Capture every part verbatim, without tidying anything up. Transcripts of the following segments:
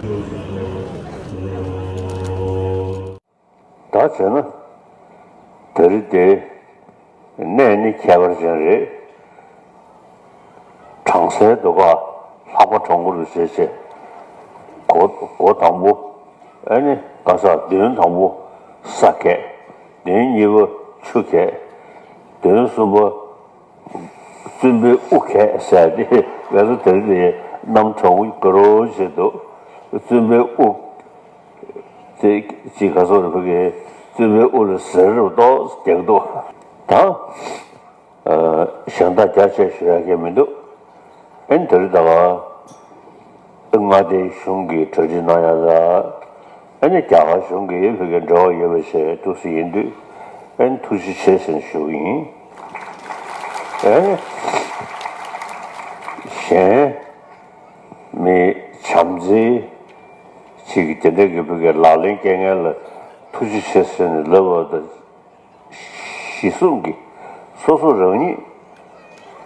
ད་བྱས་ན། དེ་རིང་དེ་གནས་ནི་ཁྱད་པར་ཅན་རེད། གྲང་སའི་འདུག་ག་ལྷགས་པ་གྲང་པོ་རུ་བྱས་བྱས། སྒོ་སྒོ་དང་པོ། ཨ་ནི་ག་ས་མདུན་དང་པོ་ས་གས། མདུན་གཉིས་པ་ཆུ་གས། མདུན་གསུམ་པ་བཙུན་པའི་དབུ་གས་ཟེར་ཏེ། ང་ཚོ་དེ་རིང་དེ་གནམ་གྲང་པོ་དགའ་རོགས་བྱས་འདུག་བཙུན་པའི་དབུ། དེ་ཅིག་ག་སོགས་རེ་ཕུ་གེ་བཙུན་པའི་དབུ་ལ་ཟེར་རུ་ཏོག་རྒྱག་འདུག་ད་གཞན་དག་རྒྱ་ཆེ་ཞུ་ཡ་གི་མི་འདུག་ཨན་དེ་རིང་ད་ག་མངའ་སྡེའི་གཞུང་གི་གྲ་སྒྲིག་གནང་ཡ་ལ། ཨ་ནི་རྒྱ་གར་གཞུང་གི་ཕུ་གེ་འབྲེལ་བ་ཡོད་པ་ཞིག་འདུག་སེ་ཡིན་དུས། ཨན་ཐུགས་རྗེ་ཆེ་ཟེར་ཞུ་གི་ཡིན། ཨན་གཞན་མི་བྱམས་བརྩེ་ཅིག་དེ་འདྲ་གི་ཕུ་གེ་ལག་ལེན་སྐྱེལ་མཁན་ལ་ཐུགས་རྗེ་ཆེ་ཟེར་ནས་ལབ་པ་དང་། གཞི་བཟུང་གིས་སོ་སོ་རང་ཉིད་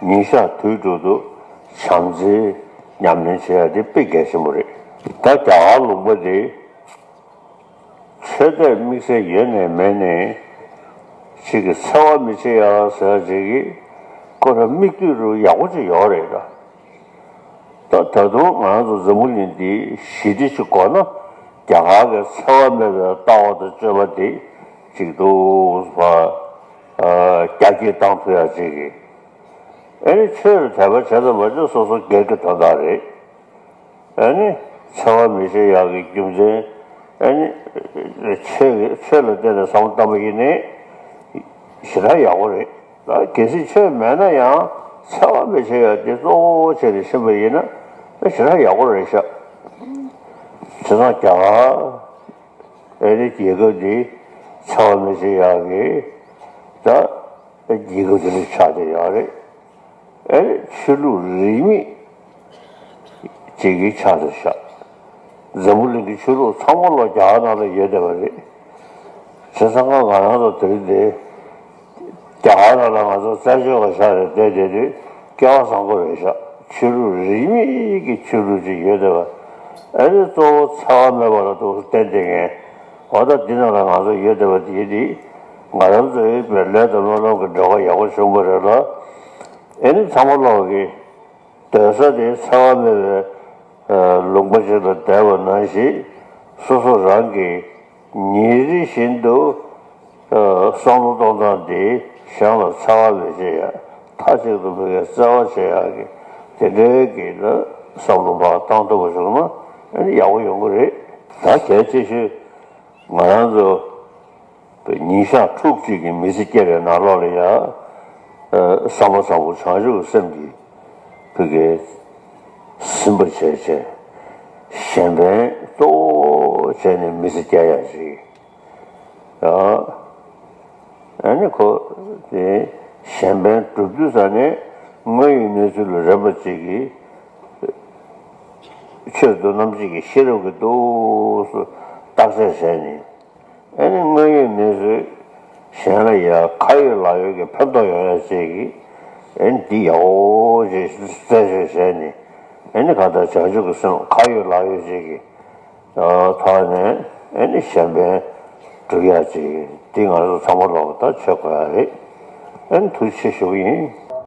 ཉིན་ཞག་དུས་དྲུག་ཏུ་བྱམས་བརྩེའི་ཉམས་ལེན་བྱེད་ཡ་དེ་དཔེ་གལ་ཆེན་པོ་རེད། ད་རྒྱ་གར་ལུང་པ་དེ་ཆོས་དད་དམིགས་བསལ་ཡོད་ནས་མེད་ནས་ཅིག་གི་འཚེ་བ་མི་བྱེད་ཡ་ཟེར་ཅིག་གི་ཁོ་རང་མིག་ལྟོས་རུ་ཡག་པོ་ཅིག་ཡོད་རེད་ད། ད་ད་དུང་ང་རང་ཚོ་འཛམ་བུ་གླིང་འདི་ཞི་བདེ་ཞིག་དགོས་ན། རྒྱ་གར་གྱི་འཚེ་བ་མེད་པའི་ལྟ་བ་དང་སྤྱོད་པ་འདི་གཅིག་ཏུ་ཕར་རྒྱ་སྐྱེད་བཏང་ཐུབ་ཡ་ཅིག་གི། ཨ་ནི་ཆོས་ལ་དད་པ་བྱས་དང་མ་བྱས་སོ་སོ་སྒེར་གྱི་དོན་དག་རེད། ཨ་ནི་འཚེ་བ་མི་བྱེད་ཡག་གི་རྒྱུ་མཚན། ཨ་ནི་ཆོས་ཀྱི་ཆོས་ལ་བརྟེན་ནས་བསམ་བློ་བཏང་པ་ཡིན་ནའི་ཞེ་དྲག་ཡག་པོ་རེད། ད་གལ་སྲིད་ཆོས་མེད་ན་ཡང་འཚེ་བ་མི་བྱེད་ཡ་དེ་གཙོ་བོ་བྱས་ནས་ཕྱིན་པ་ཡིན་ན་ད་ཞེ་དྲག་ཡག་པོ་རེད་ཤག་བྱས་ཙང་རྒྱ་གར་ཨ་རི་རྒྱལ་ཁབ་འདི་འཚེ་བ་མི་བྱེད་ཡག་གི་ད་རྒྱལ་ཁབ་དེ་འདྲ་ཆགས་བསྡད་ཡོད་རེད། ཨ་རི་ཆོས་ལུགས་རིས་མེད་ཅིག་གི་ཆགས་བསྡད་ཤག་འཛམ་བུ་གླིང་གི་ཆོས་ལུགས་ཚང་མ་ལོ་རྒྱ་གར་ནང་ལ་ཡོད་བསྡད་པ་རེད། བྱས་ཙང་ང་ང་རང་ཚོ་དེ་རིང་འདི་རྒྱ་གར་ནང་ལ་ང་ཚོ་རྩད་གཅོད་པ་ཆགས་ནས་བསྡད་བསྡད་དུས་སྐལ་བ་བཟང་པོ་རེད་ཤག་ཆོས་ལུགས་རིས་མེད་ཀྱི་ཆོས་ལུགས་ཅིག་ཡོད་བསྡད་པ། ཨ་རི་གཙོ་བོ་འཚེ་བ་མེད་པ་ལ་ཐུགས་བསྟན་བསྟན་མཁན། འོ་ད་འདི་ནང་ལ་ང་ཚོ་ཡོད་བསྡད་པ་དེ་འདི་ང་རང་ཚོའི་བའི་ལས་དང་སྨོན་ལམ་གྱི་འབྲས་བུ་ཡག་པོ་བྱུང་བ་རེད་ལ། ཨ་ནི་ཚང་མ་ལོག་གི་སྡོད་ས་དེ་འཚེ་བ་མེད་པའི་ལུང་པ་ཞིག་ལ་བསྡད་པ་ནང་བཞིན། སོ་སོ་རང་གིས་ཉིན་རེ་བཞིན་དུ་བསམ་བློ་གཏོང་སྟངས་དེ་གཞན་ལ་འཚེ་བ་མི་བྱེད་ཡ། མཐའ་གཅིག་ཏུ་ཕ་གིར་བརྩེ་བ་བྱེད་ཡ་གི་དེ་འདྲའི་གི་ལ་བསམ་བློ་ཕར་བཏང་ཐུབ་པ་བྱུང་ན་ཨ་ནི་ཡག་པོ་ཡོང་གི་རེད། ད་གལ་ཆེ་ཤོས་ང་རང་ཚོ། ཉིན་ཞག་ཕྲུགས་གཅིག་གི་མི་ཚེ་སྐྱེལ་བའི་ནང་ལོགས་ལ་ཡང་། བསམ་པ་བཟང་པོ་བྱང་ཆུབ་ཀྱི་སེམས་ཀྱིས་ཕ་གིར་ཟིན་པ་བྱས་བྱས། གཞན་ཕན་གཙོ་བོ་བྱས་ནས་མི་ཚེ་སྐྱེལ་ཡག་ཅིག་ཡང་། ཨ་ནི་ཁོ་དེ་གཞན་ཕན་སྒྲུབ་དུས་ཙ་ནས་དངོས་ཡོད་གནས་ཚུལ་ལ་རན་པ་ཅིག་གིས། ཆོས་མདོ་རྣམ་འབྱེད་ཀྱི་ཤེས་རབ་ཀྱིས་ཏོག་ཙམ་བརྟག་དཔྱད་བྱས་ནས། ཨ་ནི་དངོས་ཡོད་གནས་ཚུལ་གཞན་ལ་ཡང་ཁ་ཡོད་ལག་ཡོད་ཀྱི་ཕན་ཐོགས་ཡོང་ཡ་ཅིག་གིས། ཨ་ནི་འདི་ཡག་པོ་ཅིག་རྩད་གཅོད་བྱས་ནས། ཨ་ནི་གང་ལྟར་བྱང་ཆུབ་ཀྱི་སེམས་ཁ་ཡོད་ལག་ཡོད་ཅིག་གི་ཐོག་ནས་ཨ་ནི་གཞན་ཕན་སྒྲུབ་ཡ་ཅིག་འདི་ང་ཚོ་ཚང་མ་ལོག་ད་བྱེད་དགོས་ཡ་རེད། ཨ་ནི་ཐུགས་རྗེ་ཆེ་ཞུ་གི་ཡིན།